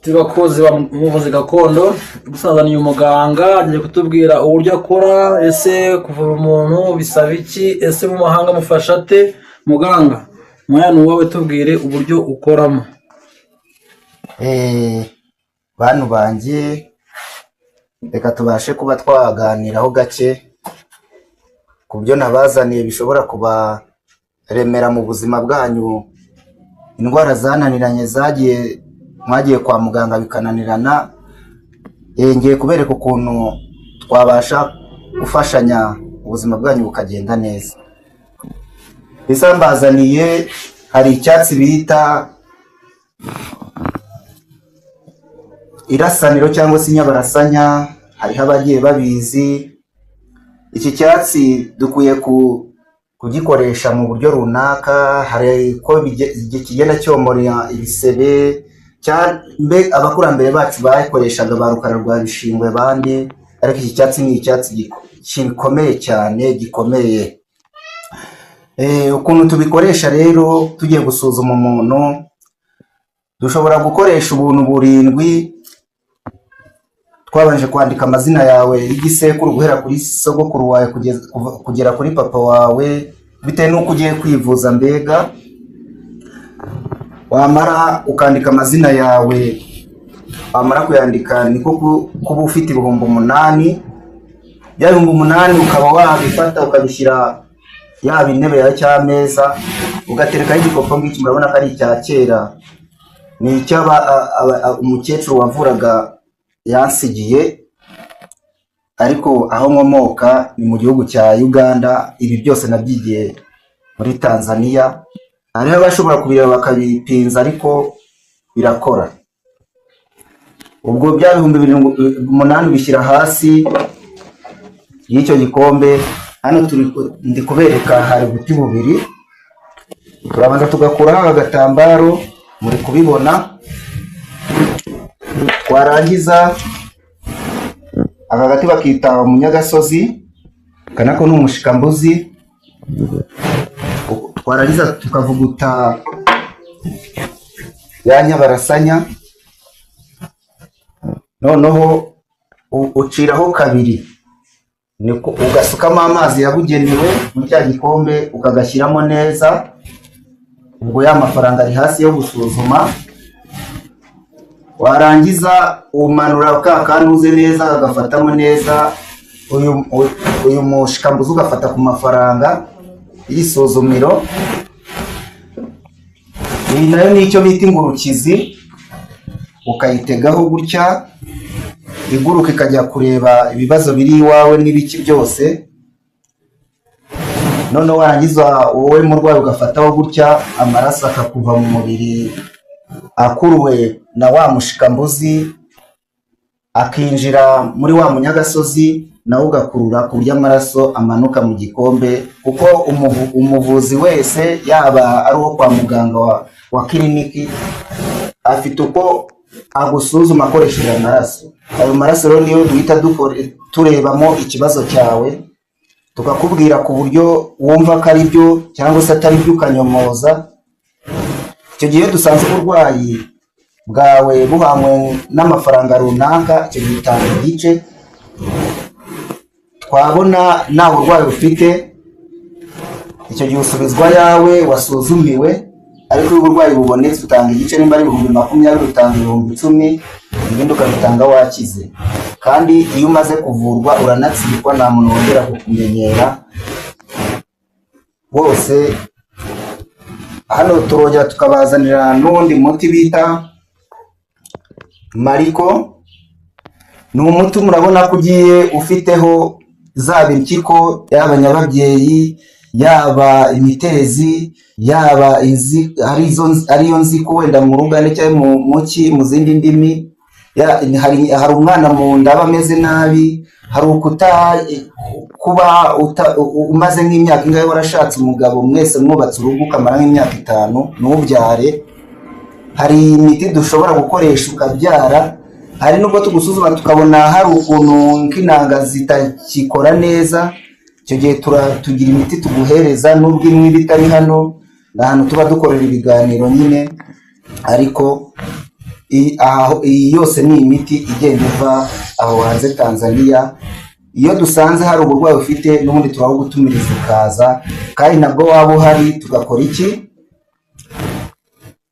Bakozi bamuvuzi gakondo, dusazaniye umuganga agiye kutubwira uburyo akora. Ese kuvura umuntu bisaba iki? Ese mu mahanga amufasha ate? Muganga, umwanya wawe, tubwire uburyo ukoramo. Bantu banjye, reka tubashe kuba twaganiraho gake ku byo nabazaniye bishobora kubaremera mu buzima bwanyu. Indwara zananiranye, zagiye mwagiye kwa muganga bikananirana, ngiye kubereka ukuntu twabasha gufashanya ubuzima bwanyu bukagenda neza. Isa mbazaniye, hari icyatsi bita irasaniro cyangwa se inyabarasanya, hariho abagiye babizi. Iki cyatsi dukwiye kugikoresha mu buryo runaka. Hari ko kigenda cyomora ibisebe. Mbe abakurambere bacu bayikoreshaga, ba Rukara rwa Bishingwe bande, ariko iki cyatsi ni icyatsi gikomeye cyane, gikomeye. Ukuntu tubikoresha rero, tugiye gusuzuma umuntu, dushobora gukoresha ubuntu burindwi twabanje kwandika amazina yawe y'igisekuru, guhera kuri sogokuru wawe kugera kuri papa wawe, bitewe n'uko ugiye kwivuza. Mbega wamara ukandika amazina yawe, wamara kuyandika, niko kuba ufite 8000. Bya 8000 ukaba wabifata ukabishyira yaba intebe yawe cyangwa ameza, ugaterekaho igikopo ngiki. Murabona ko ari icya kera, ni icy'aba umukecuru wavuraga yansigiye, ariko aho nkomoka ni mu gihugu cya Uganda. Ibi byose nabyigiye muri Tanzania. Hariho abashobora kubireba bakabipinza, ariko birakora. Ubwo bya 8000 ubishyira hasi y'icyo gikombe. Hano turi ndi kubereka, hari ubuti bubiri. Turabanza tugakuraho aka gatambaro, muri kubibona. Twarangiza, aka gati bakita umunyagasozi, aka nako ni umushikambuzi. Twarangiza tukavuguta ya nyabarasanya. Noneho uciraho kabiri, niko ugasukamo amazi yabugenewe muri cya gikombe, ukagashyiramo neza. Ubwo ya mafaranga ari hasi yo gusuzuma. Warangiza umanura ka kanuze neza, kagafatamo neza. Uyu mushikambuzi ugafata ku mafaranga y'isuzumiro. Iyi nayo ni icyo bita ingurukizi, ukayitegaho gutya, iguruka ikajya kureba ibibazo biri iwawe n'ibiki byose. Noneho warangiza, wowe murwayi ugafataho gutya, amaraso akakuva mu mubiri akuruwe na wa mushikambuzi, akinjira muri wa munyagasozi, nawe ugakurura ku buryo amaraso amanuka mu gikombe. Kuko umuvuzi wese, yaba ari uwo kwa muganga wa kiriniki, afite uko agusuzuma akoresheje amaraso. Ayo maraso rero niyo duhita turebamo ikibazo cyawe, tukakubwira ku buryo wumva ko ari byo cyangwa se atari byo, ukanyomoza. Icyo gihe iyo dusanze uburwayi bwawe buhanywe n'amafaranga runaka, icyo gihe utanga igice. Twabona nta burwayi ufite, icyo gihe usubizwa ayawe wasuzumiwe. Ariko iyo uburwayi bubonetse, utanga igice. Nimba ari 20,000, utanga 10,000, ibindi ukabitanga wakize. Kandi iyo umaze kuvurwa uranatsirikwa, nta muntu wongera kukumenyera bose. Hano turongera tukabazanira n'uwundi muti bita mariko. Ni umuti murabona ko ugiye ufiteho zaba impyiko, yaba nyababyeyi, yaba imitezi, yaba izi ariyo nziko wenda mu rugande cyangwa mu muki mu zindi ndimi. Hari umwana mu nda aba ameze nabi, hari ukuta kuba umaze nk'imyaka ingahe warashatse umugabo, mwese mwubatse urugo, ukamara nk'imyaka 5 ntubyare. Hari imiti dushobora gukoresha ukabyara. Hari n'ubwo tugusuzuma tukabona hari ukuntu nk'intanga zitakikora neza. Icyo gihe tugira imiti tuguhereza, nubwo imwe iba itari hano, ni ahantu tuba dukorera ibiganiro nyine, ariko Iyi yose ni imiti igenda iva aho hanze Tanzania. Iyo dusanze hari uburwayi ufite n'ubundi turabugutumiriza ukaza, kandi nabwo waba uhari tugakora iki,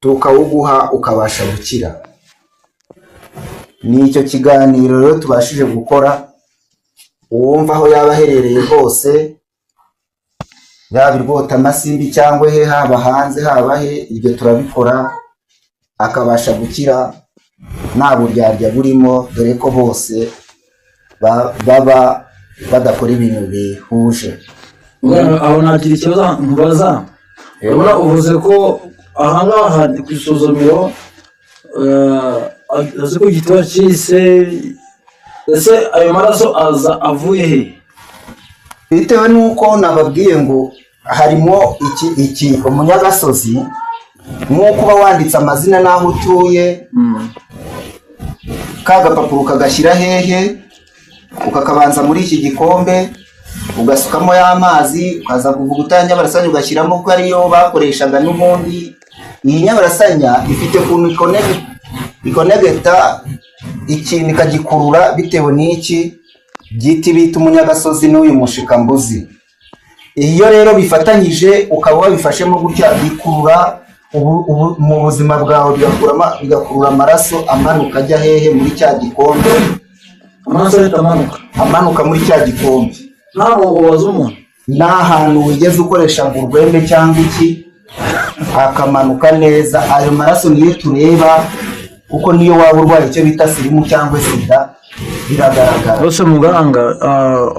tukawuguha ukabasha gukira. Ni icyo kiganiro rero tubashije gukora. Uwumva aho yaba aherereye hose, yaba i Rwotamasimbi cyangwa he, haba hanze haba he, ibyo turabikora akabasha gukira nta buryarya burimo, dore ko bose baba badakora ibintu bihuje. Aho nagira ikibazo nkubaza. Urabona uvuze ko ahangaha ku isuzumiro azi ko igituba cyise, ese ayo maraso aza avuye he? Bitewe n'uko nababwiye ngo harimo iki umunyagasozi, nk'uko uba wanditse amazina n'aho utuye, ka gapapuro kagashyira hehe, ukakabanza muri iki gikombe, ugasukamo ya mazi, ukaza kuvuguta nyabarasanya ugashyiramo, ko ariyo bakoreshaga n'ubundi. Iyi nyabarasanya ifite ukuntu ikonegeta ikintu ikagikurura bitewe n'iki giti bita umunyagasozi n'uyu mushikambuzi. Iyo rero bifatanyije ukaba wabifashemo gutya, bikurura mu buzima bwawe, bigakurura amaraso amanuka ajya hehe, muri cya gikombe. Amaraso ahita amanuka, amanuka muri cya gikombe. Ntabwo ubaza umuntu nta hantu wigeze ukoresha ngo urwembe cyangwa iki, akamanuka neza. Ayo maraso niyo tureba, kuko niyo waba urwaye icyo bita sirimu cyangwa sida biragaragara. Rwose muganga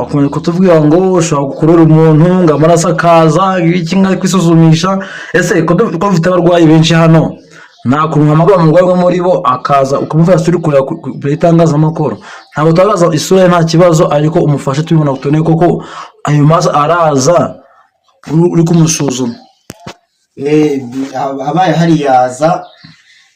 akomeje kutubwira ngo ushobora gukurura umuntu ngo amaraso akaza ibiki nka kwisuzumisha. Ese ko dufite abarwayi benshi hano, nta kuntu uhamagara umurwayi umwe muri bo akaza ukamufasha turi kureba ku itangazamakuru? Ntabwo tugaragaza isura ye nta kibazo, ariko umufashe tubibona tubone koko ayo maraso araza uri kumusuzuma. Habaye hariyaza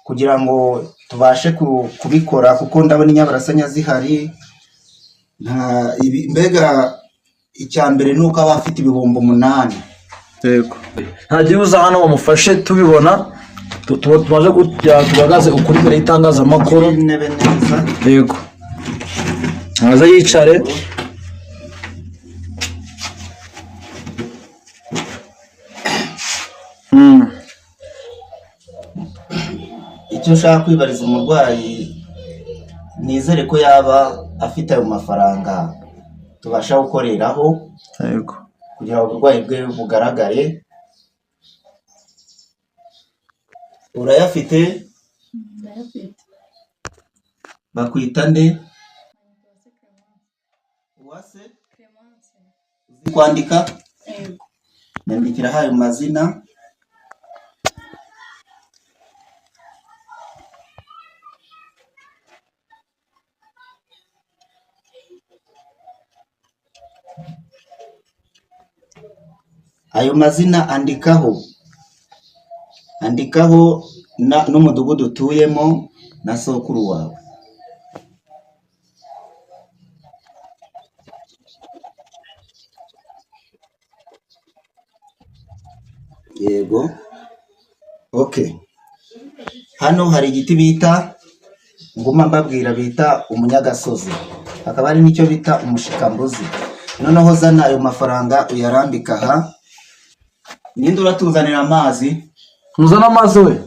kugira ngo tubashe kubikora, kuko ndabona inyabarasanya zihari. Mbega icya mbere ni uko aba afite 8,000. Yego, ntagiye uza hano bamufashe tubibona, tumaze tugaragaze ukuri imbere y'itangazamakuru. Intebe neza. Yego, aze yicare. Icyo ushaka kwibariza umurwayi, nizere ko yaba afite ayo mafaranga tubasha gukoreraho. Yego, kugira ngo uburwayi bwe bugaragare. Urayafite? Ndayafite. Bakwita nde? Uwase Clemence. Uzi kwandika? Yego. Nyandikiraho ayo mazina. Ayo mazina andikaho, andikaho n'umudugudu utuyemo na sokuru wawe. Yego, okay. Hano hari igiti bita nguma mbabwira bita umunyagasozi, hakaba hari n'icyo bita umushikambuzi. Noneho zana ayo mafaranga uyarambika aha. Ninde uratuzanira amazi? Muzana amazi we.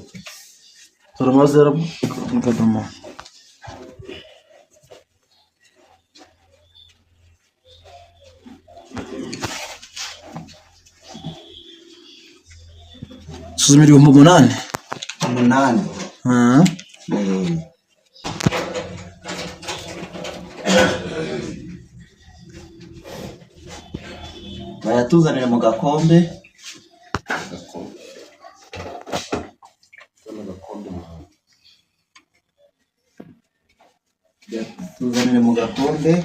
Tora amazi yaramukadomo. Suzuma 8,000. 8. Bayatuzanire mu gakombe. Tuzanire mu gakombe.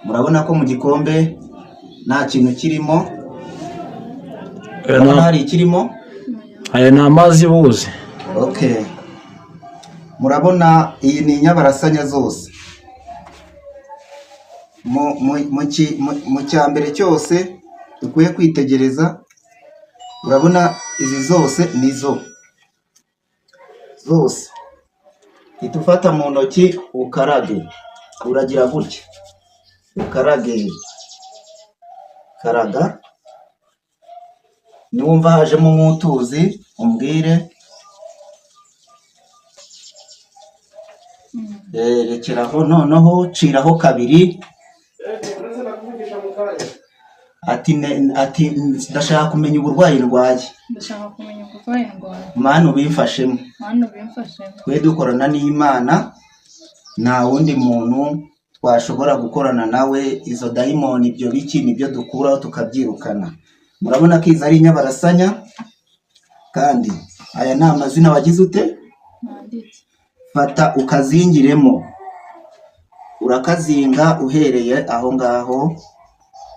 Murabona ko mu gikombe nta kintu kirimo. Urabona hari ikirimo? Aya ni amazi y'ubuzi. Okay. Murabona iyi ni inyabarasanya zose. Mu cya mbere cyose dukwiye kwitegereza Urabona izi zose ni zo zose. Hita ufata mu ntoki ukarage, uragira gutya ukarage, karaga. Niwumva hajemo nk'utuzi umbwire. Rekeraho noneho ciraho kabiri. Ati ati ndashaka kumenya uburwayi ndwaye. Ndashaka kumenya uburwayi ndwaye. Mana ubimfashemo. Mana ubimfashemo. Twe dukorana n'Imana, nta wundi muntu twashobora gukorana nawe. Izo dayimoni ibyo biki nibyo dukuraho tukabyirukana. Murabona ko izi ari inyabarasanya, kandi aya ni amazina wagize ute? Nanditse. Fata ukazingiremo, urakazinga uhereye aho ngaho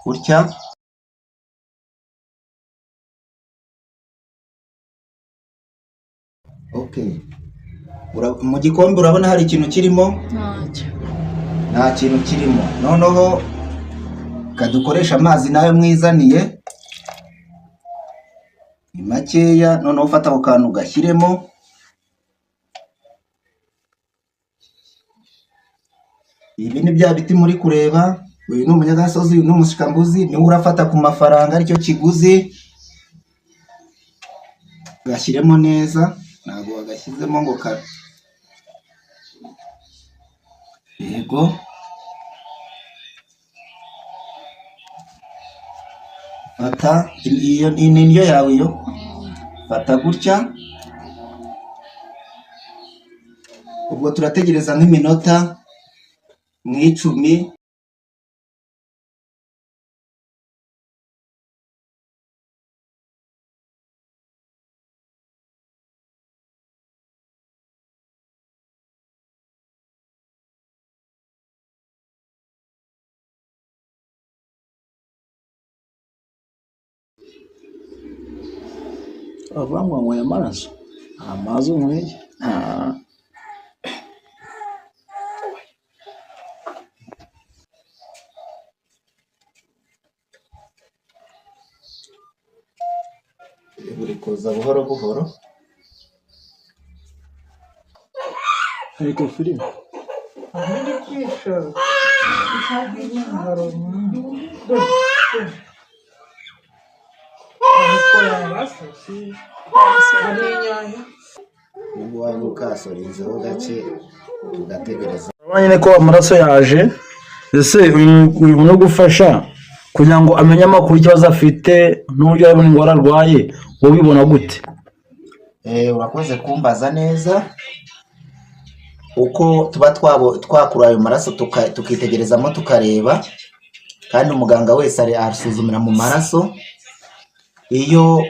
gutya. Okay. Mu gikombe urabona hari ikintu kirimo? Ntacyo. Nta kintu kirimo. Noneho kadukoresha amazi nayo mwizaniye ni makeya. Noneho ufata ako kantu gashyiremo. Ibi ni bya biti muri kureba. Uyu ni umunyagasozi, uyu ni umushikambuzi, niwe urafata ku mafaranga aricyo kiguzi. Gashyiremo neza, ntabwo wagashyizemo ngo ka yego. Fata iyo ni indyo yawe iyo. Fata gutya. Ubwo turategereza nk'iminota mu 10. Bavuga ngo wanyweye amaraso, nta mazi unyweye. Buri kuza buhoro buhoro. Ariko filime Ubwo waba ukasorezeho gake tugategereza. Urabona nyine ko amaraso yaje. Ese uyu muntu gufasha kugira ngo amenye amakuru ikibazo afite n'uburyo yabona indwara arwaye, wowe ubibona gute? Urakoze kumbaza neza. Uko tuba twakura ayo maraso tukitegerezamo tukareba, kandi umuganga wese asuzumira mu maraso. Iyo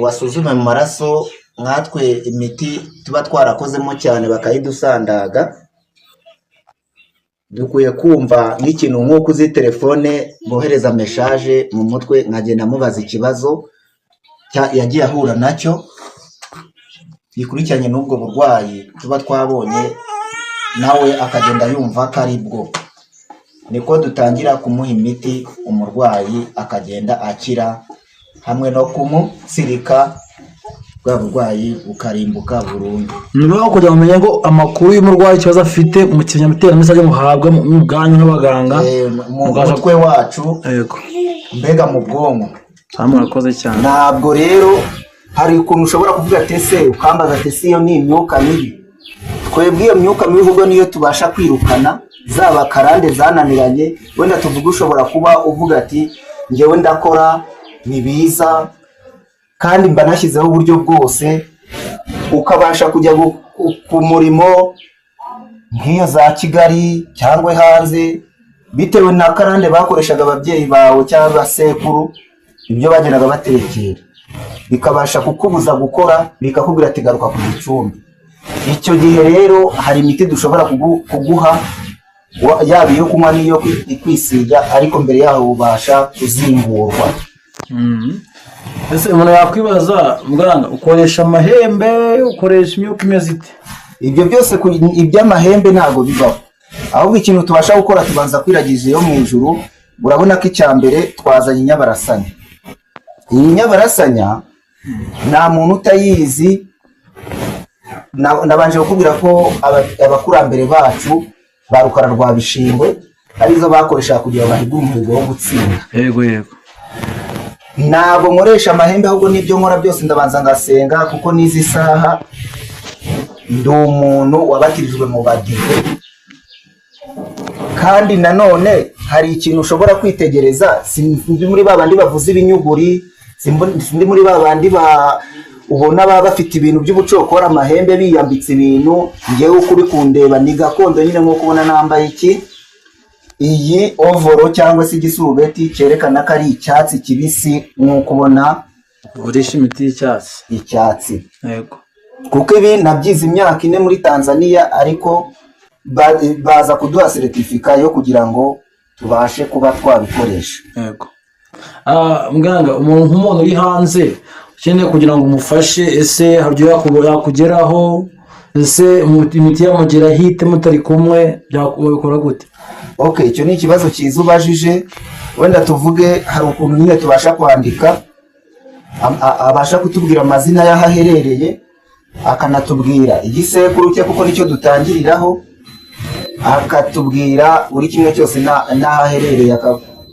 wasuzumye mu maraso, nkatwe imiti tuba twarakozemo cyane bakayidusandaga, dukwiye kumva nk'ikintu nk'uko uzi telefone bohereza message mu mutwe, nkagenda mubaza ikibazo yagiye ahura nacyo gikurikiranye n'ubwo burwayi tuba twabonye, nawe akagenda yumva ko ari bwo. Niko dutangira kumuha imiti, umurwayi akagenda akira, hamwe no kumutsirika bwa burwayi bukarimbuka burundu. Ni ukuvuga kugira ngo umenye ngo amakuru y'umurwayi ikibazo afite mu kinyamuteramisi muhabwa mu bwanyu nk'abaganga, Mu mutwe wacu, yego, mbega mu bwonko. Murakoze cyane. Ntabwo rero hari ukuntu ushobora kuvuga ati ese, ukambaza ati ese iyo ni imyuka mibi. Twebwe iyo myuka mibi ubwo niyo tubasha kwirukana, zaba karande zananiranye. Wenda tuvuge ushobora kuba uvuga ati njyewe ndakora ni biza kandi mba nashyizeho uburyo bwose, ukabasha kujya ku murimo nk'iyo za Kigali cyangwa hanze, bitewe na karande bakoreshaga ababyeyi bawe cyangwa sekuru, ibyo bagendaga baterekera bikabasha kukubuza gukora, bikakubwira ati garuka ku gicumbi. Icyo gihe rero hari imiti dushobora kuguha, yaba iyo kunywa n'iyo kwisiga, ariko mbere yaho ubasha kuzingurwa. Ese umuntu yakwibaza, muganga, ukoresha amahembe, ukoresha imyuka imeze ite? Ibyo byose iby'amahembe ntabwo bibaho. Ahubwo ikintu tubasha gukora, tubanza kwiragiza iyo mu ijuru. Urabona ko icya mbere twazanye inyabarasanya. Iyi nyabarasanya Nta muntu utayizi. Nabanje kukubwira ko abakurambere bacu ba Rukara rwa Bishingwe arizo bakoreshaga kugira ngo bahige umuhigo wo gutsinda. Yego yego. Ntabwo nkoresha amahembe, ahubwo n'ibyo nkora byose ndabanza ngasenga, kuko n'izi saha ndi umuntu wabatirijwe mu badive. Kandi nanone hari ikintu ushobora kwitegereza: sindi muri ba bandi bavuza ibinyuguri, sindi muri ba bandi ubona baba bafite ibintu by'ubucokora, amahembe, biyambitse ibintu. Ngewe uko uri kundeba ni gakondo nyine, nk'uko ubona nambaye iki, iyi overall cyangwa se igisurubeti cyerekana ko ari icyatsi kibisi, nk'uko ubona. Ugurisha imiti y'icyatsi. Icyatsi. Yego. Kuko ibi nabyize imyaka 4 muri Tanzania, ariko baza kuduha certificat yo kugira ngo tubashe kuba twabikoresha. Yego. Muganga, umuntu nk'umuntu uri hanze ukeneye kugira ngo umufashe, ese hari uburyo yakugeraho? Ese imiti yamugeraho ite mutari kumwe? Byakora gute? Ok, icyo ni ikibazo cyiza ubajije. Wenda tuvuge hari ukuntu nyine tubasha kwandika, abasha kutubwira amazina y'aho aherereye, akanatubwira igisekuru cye, kuko nicyo dutangiriraho, akatubwira buri kimwe cyose n'aho aherereye,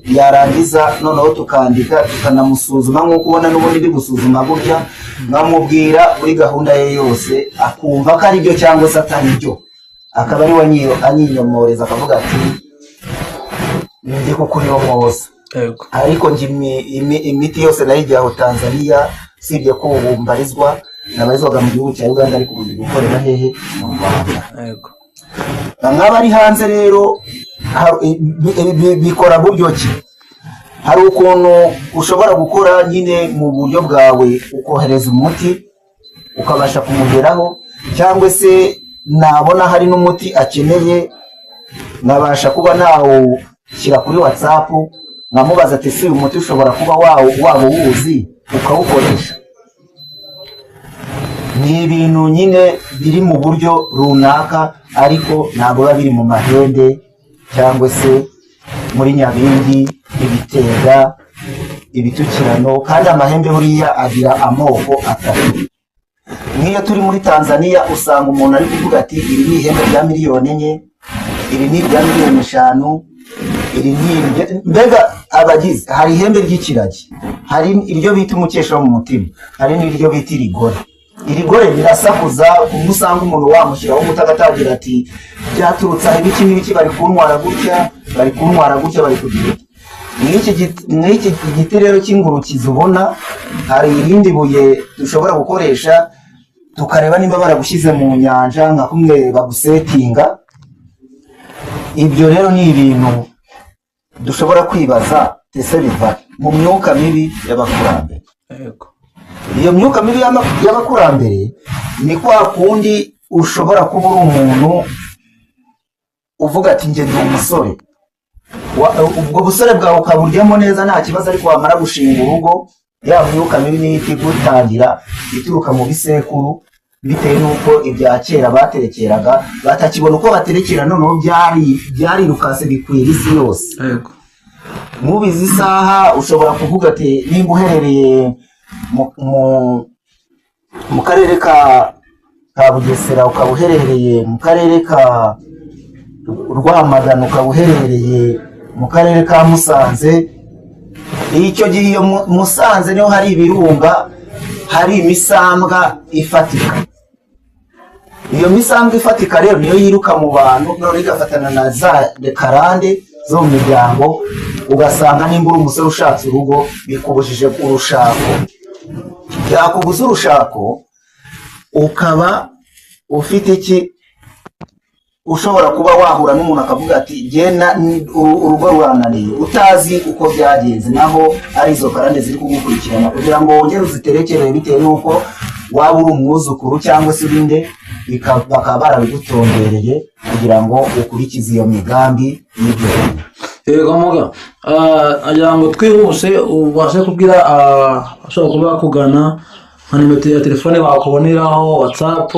yarangiza noneho tukandika, tukanamusuzuma nk'uko ubona n'ubundi ndi gusuzuma gutya, nkamubwira buri gahunda ye yose, akumva ko ari byo cyangwa se atari byo, akaba ari we anyinyomoreza, akavuga ati ndi kukuyomoza. Ariko njye imiti yose nayigiye aho Tanzania, usibye ko ubu nabarizwaga mu gihugu cya Uganda, ariko ubu ndi gukorera hehe? Mu Rwanda. Nk'abari hanze rero bikora buryo ki? Hari ukuntu ushobora gukora nyine mu buryo bwawe, ukohereza umuti ukabasha kumugeraho, cyangwa se nabona hari n'umuti akeneye nkabasha kuba nawushyira kuri WhatsApp, nkamubaza ati: "Si uyu muti ushobora kuba waba uwuzi ukawukoresha?" Ni ibintu nyine biri mu buryo runaka, ariko ntabwo biba biri mu mahembe cyangwa se muri nyabingi, ibitega, ibitukirano. Kandi amahembe buriya agira amoko atatu. Nk'iyo turi muri Tanzania, usanga umuntu ari kuvuga ati: "Iri ni ihembe rya miliyoni 4, iri ni irya miliyoni 5, iri ni irya..." Mbega abagize, hari ihembe ry'ikiragi, hari iryo bita umukesha wo mu mutima, hari n'iryo bita irigore. Irigore rirasakuza, kumwe usanga umuntu wamushyiraho umuti agatangira ati: "Byaturutse aha, ibiki n'ibiki, bari kuntwara gutya, bari kuntwara gutya, bari kugira iki." Mw'iki giti rero cy'ingurukizi ubona, hari irindi buye dushobora gukoresha tukareba nimba baragushyize mu nyanja, nka kumwe bagusetinga. Ibyo rero ni ibintu dushobora kwibaza: ese biva mu myuka mibi y'abakurambere? Iyo myuka mibi y'abakurambere ni kwa kundi ushobora kuba uri umuntu uvuga ati: "Njye ndi umusore." Ubwo busore bwawe ukaburyamo neza nta kibazo, ariko wamara gushinga urugo, ya myuka mibi niyo ihita igutangira, ituruka mu bisekuru, bitewe n'uko ibya kera baterekeraga batakibona uko baterekera. Noneho byarirukase bikwira isi yose. Mubizi, isaha ushobora kuvuga ati nimba uherereye mu karere ka Bugesera, ukaba uherereye mu karere ka Rwamagana, ukaba uherereye mu karere ka Musanze, icyo gihe iyo Musanze niho hari ibirunga, hari imisambwa ifatika. Iyo misambwa ifatika rero niyo yiruka mu bantu, noneho igafatana na za karande zo mu miryango, ugasanga nimba uri umusore ushatse urugo, bikubujije urushako. Byakubuza urushako, ukaba ufite iki? Ushobora kuba wahura n'umuntu akavuga ati: "Genda, urugo rurananiye," utazi uko byagenze, naho ari izo karande ziri kugukurikirana kugira ngo wongere uziterekere, bitewe n'uko waba uri umwuzukuru cyangwa se urinde, bakaba barabigutondereye kugira ngo ukurikize iyo migambi y'ibyo bintu. Yego muga, agira ngo twihuse ubashe kubwira ashobora kuba bakugana nka nimero ya telefone bakuboneraho, WhatsApp.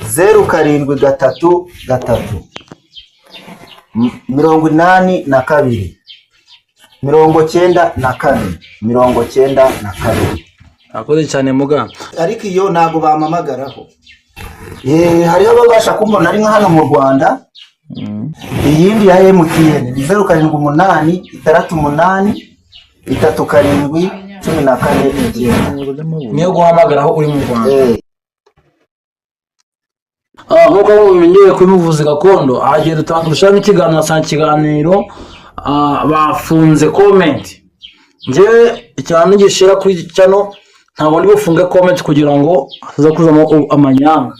0733 82 94 92. Akoze cyane, muganga. Ariko iyo ntabwo bampamagaraho. Hariho ababasha kumbona ari nka hano mu Rwanda. Iyindi ya MTN ni 0786 837 149. Niyo guhamagaraho uri mu Rwanda. Eh. Nk'uko mubimenyereye kuri Muvuzi Gakondo, ahagiye dutanga dushaka ikiganiro, asanga ikiganiro bafunze comment. Njyewe ikintu nigishira kuri channel, ntabwo ndi bufunge comment kugira ngo hataza kuzamo amanyanga.